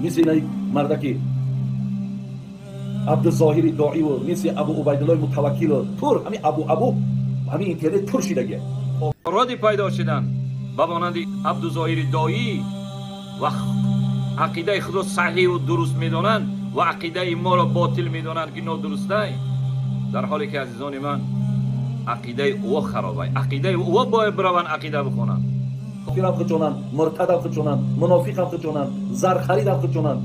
Мисли инаи мардаки Абдузоҳири Доиву, мисли Абу Убайдуллои Мутаваккилу, пур ҳамин Абу Абу ҳамин интернет пур шидагия. Роди пайдо шудан ба монанди Абдузоҳири Доӣ ва ақидаи худро саҳиҳу дуруст медонанд ва ақидаи моро ботил медонанд ки нодурустай, дар ҳоле ки азизони ман ақидаи ӯ харобай, ақидаи ӯ бояд бираванд ақида бихонанд. Кофирам худшонанд, муртадам худшонанд, мунофиқам худшонанд, зархаридам худшонанд.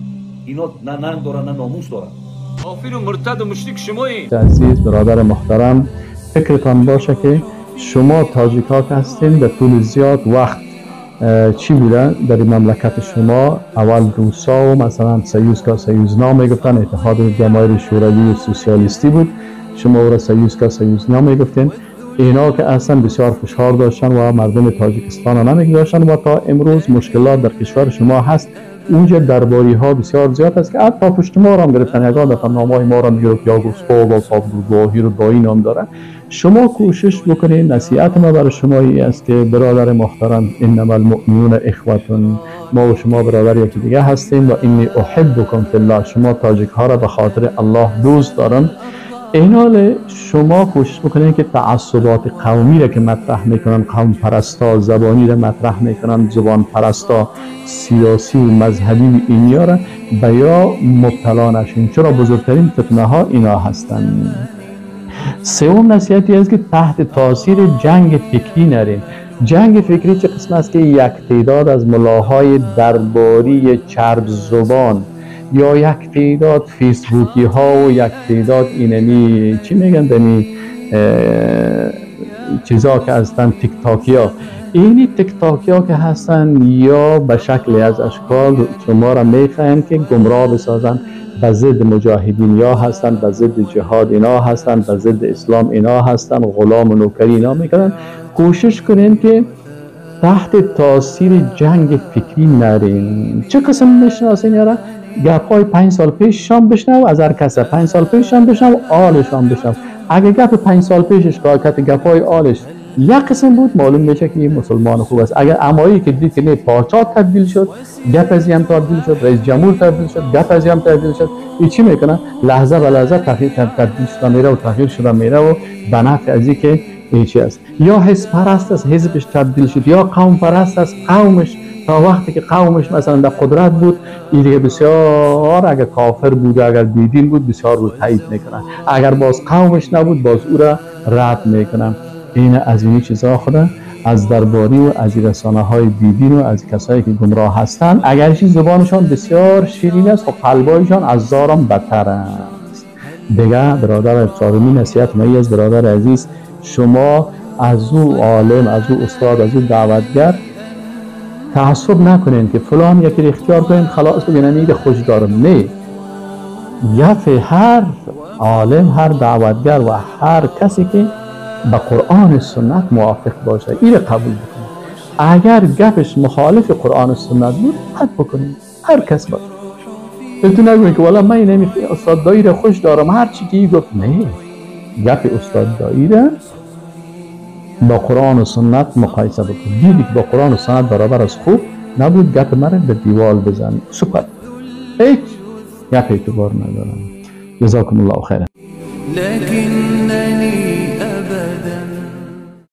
Ино на нанг доранд, на номус доранд. кофиру муртаду мушрик шумоед. Азиз бародар муҳтарам, фикртон باشه که شما تاجیک ها که هستین در طول زیاد وقت چی بوده در این مملکت شما؟ اول روسا و مثلا союз کا союз نا میگفتن، اتحاد جماهیر شوروی و سوسیالیستی بود، شما او را союз کا союз نا میگفتین. اینا که اصلا بسیار فشار داشتن و مردم تاجیکستان را نمیگذاشتن و تا امروز مشکلات در کشور شما هست. اونجا درباری ها بسیار زیاد است که حتی پشت ما را هم گرفتن، یگان دفعه نام های ما را میگرفت، یا استاد و ظاهر و دایی نام دارن. شما کوشش بکنید، نصیحت ما برای شما ای است که برادر محترم، انما المؤمنون اخوة، ما و شما برادر یکی دیگه هستیم و انی احبکم فی الله، شما تاجیک ها را به خاطر الله دوست دارم. اینال شما کوشش بکنید که تعصبات قومی را که مطرح میکنن، قوم پرستا، زبانی را مطرح میکنن، زبان پرستا، سیاسی و مذهبی اینیا را به یا مبتلا نشین، چرا بزرگترین فتنه ها اینا هستند. سوم نصیحتی است که تحت تاثیر جنگ فکری نرین. جنگ فکری چه قسم است که یک تعداد از ملاهای درباری چرب زبان یا یک تعداد فیسبوکی ها و یک تعداد اینمی چی میگن دنی چیزا که هستن، تیک تاکی ها، اینی تیک تاکی ها که هستن یا به شکلی از اشکال شما را میخواین که گمراه بسازن، به ضد مجاهدین یا هستن، به ضد جهاد اینا هستن، به ضد اسلام اینا هستن، غلام و نوکری اینا میکنن. کوشش کنین که تحت تاثیر جنگ فکری نرین. چه قسم میشناسین یارا؟ گپای 5 سال پیش شام بشنو از هر کس، 5 سال پیش شام بشنو، آل شام بشنو. اگه گپ 5 سال پیشش کاکت گپای آلش یک قسم بود، معلوم میشه که این مسلمان خوب است. اگر امایی که دید که نه پاچا تبدیل شد، گپ از هم تبدیل شد، رئیس جمهور تبدیل شد، گپ از هم تبدیل شد، این چی میکنه؟ لحظه به لحظه تغییر تبدیل شده میره و تغییر شده میره و به نفع از که این چی است. یا حزب پرست است، حزبش تبدیل شد، یا قوم پرست است، قومش تا وقتی که قومش مثلا در قدرت بود، این دیگه بسیار اگر کافر بود، اگر بیدین بود، بسیار رو تایید میکنن. اگر باز قومش نبود، باز او را رد میکنن. این از این چیزها خود از درباری و از رسانه های بیدین و از کسایی که گمراه هستند، اگرچه زبانشان بسیار شیرین است، خب قلبایشان از زارم بدتر است. دیگه برادر، چهارمین نصیحت من از برادر عزیز، شما از او عالم، از او استاد، از او دعوتگر تعصب نکنین که فلان یکی اختیار کنین خلاص بگین این خوش دارم. نه، گپ هر عالم، هر دعوتگر و هر کسی که به قرآن و سنت موافق باشه این قبول بکنید. اگر گپش مخالف قرآن و سنت بود رد بکنید، هر کس باشه. تو نگوین که والا من اینمی استاد دایی را خوش دارم هر چی که گفت. نه، گپ استاد دایی را با قرآن و سنت مقایسه بکن. دیدی که با قرآن و سنت برابر از خوب نبود، گپ مرا به دیوال بزن، سکت، هیچ گپ اعتبار ندارم. جزاکم الله خیرا. لكن